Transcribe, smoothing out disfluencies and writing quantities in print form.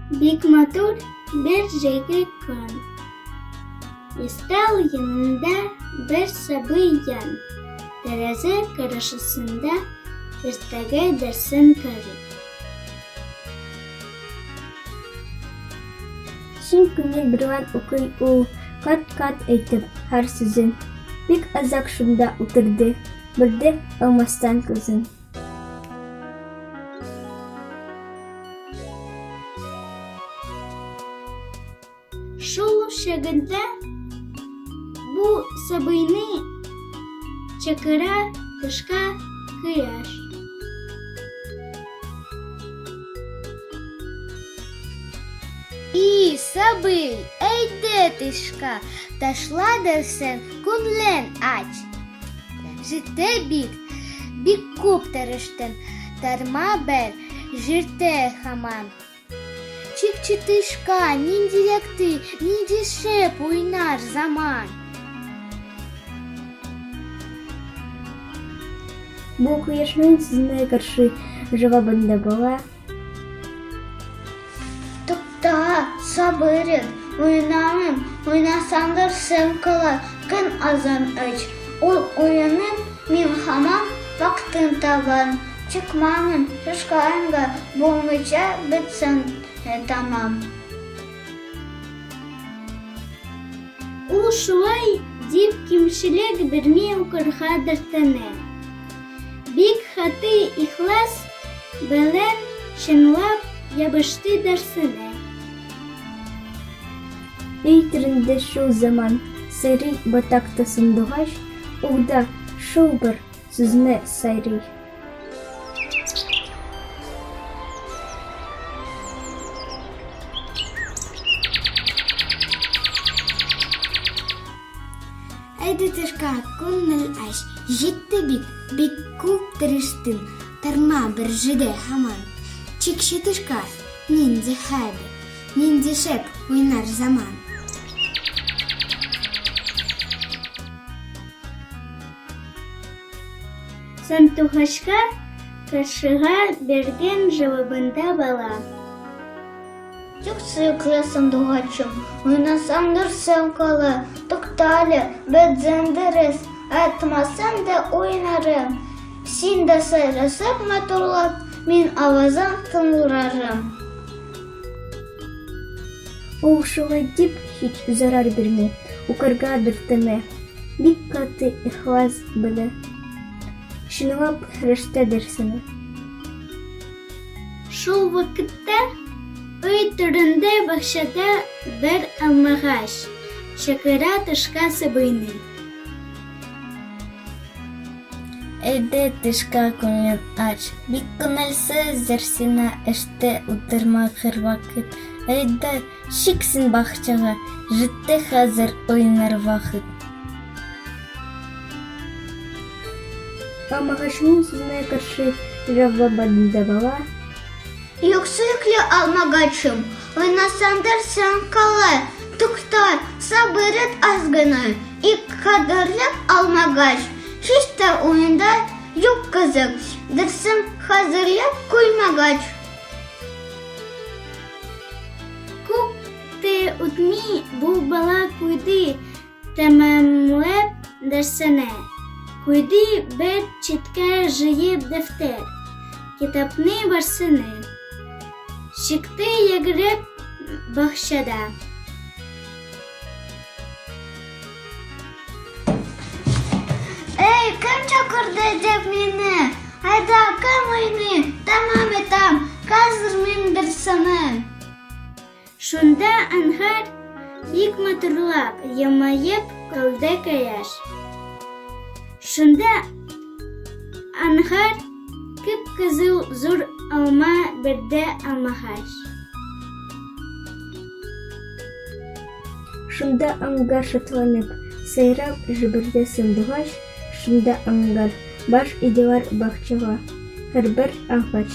Бик матур бер җәйге көн. Өстәл янында бер сабый ян. Тәрәзә каршысында иртәгә дәрсен карый. Чын күңел берлән укый ул, кат-кат әйтеп һәр сүзен. Бик озак шунда утырды, бирде алмастан күзен. Шул чагында бу сабыйны чакыра тышка кояш. И, сабый, әйдә тышка, ташла дәрсен, күңлен ач. Җитте бит, бик күп тырыштың, тарма бер җирдә һаман. Чик-чытышка, нинди якты, нинди шәп уйнар заман. Бу кояшның сүзенә каршы җавабында бала. Тукта, сабыр ит, уйнамыйм, уйнасаң дәрсем кала, көн азан өч. Ул уенның мин һаман вакытын табам. Чыкмамын тышка уенга, булмыйча бетсен тәмам. Ул шулай дип кимчелек бирми укырга дәртләнә. Бик каты ихлас белән чынлап ябышты дәрсенә. Өй түрендә шул заман сайрый ботакта сандугач, ул да шул бер сүзне сайрый. Әйдә тышка, күңел ач, җитте бит, бик күп тырыштың, тарма бер җирдә һаман. Чикче тышка, нинди хәбәр, нинди шәп уйнар заман. Сандугачка каршыга биргән җавабында бала. Юк, сөекле сандугачым, уйнасаң дөресең кала. Туктале, бетсен дөрес, айтмасам да уйнарым. Син дә сайрасак матурлап, мин авазың тыңларым. Ул шулай дип һич зарар бирми, укырга дәртләнә, бик каты ихлас белә. Чынлап кереште дәрсенә. Шул вакытта өй түрендә бакчада бер алмагач чакыра тышка сабыйны. Әйдә тышка күңел ач. Бик күңелсездер сиңа эштә утырмак һәрвакыт. Әйдә, чик син бакчага, җитте хәзер уйнар вакыт. Алмагачның сүзенә каршы җавабында бала. Юк, сөекле алмагачым, уйнасаң дәрсең кала. Тукта, сабыр ит аз гына, и кадерле алмагач. Һич тә уенда юк кызык, дәрсем хәзерләп куймагач. Күп тә үтми, бу бала куйды Тәмамлап дәрсенә, куйды бер читкә җыеп дәфтәр, китапны барсыны. Чыкты йөгереп бакчада. Эй, кем чакырды дип мине? Айда, кем уйный? Тәмам итәм, хәзер мин дәрсене. Шунда ангар бик матурлап елмаеп калды кояш. Шунда ангар кып-кызыл зур алма бирде алмагач. Шунда ангар шатланып, сайрап җибәрде сандугач, шунда ангар баш иделәр бакчага, һәрбер агач.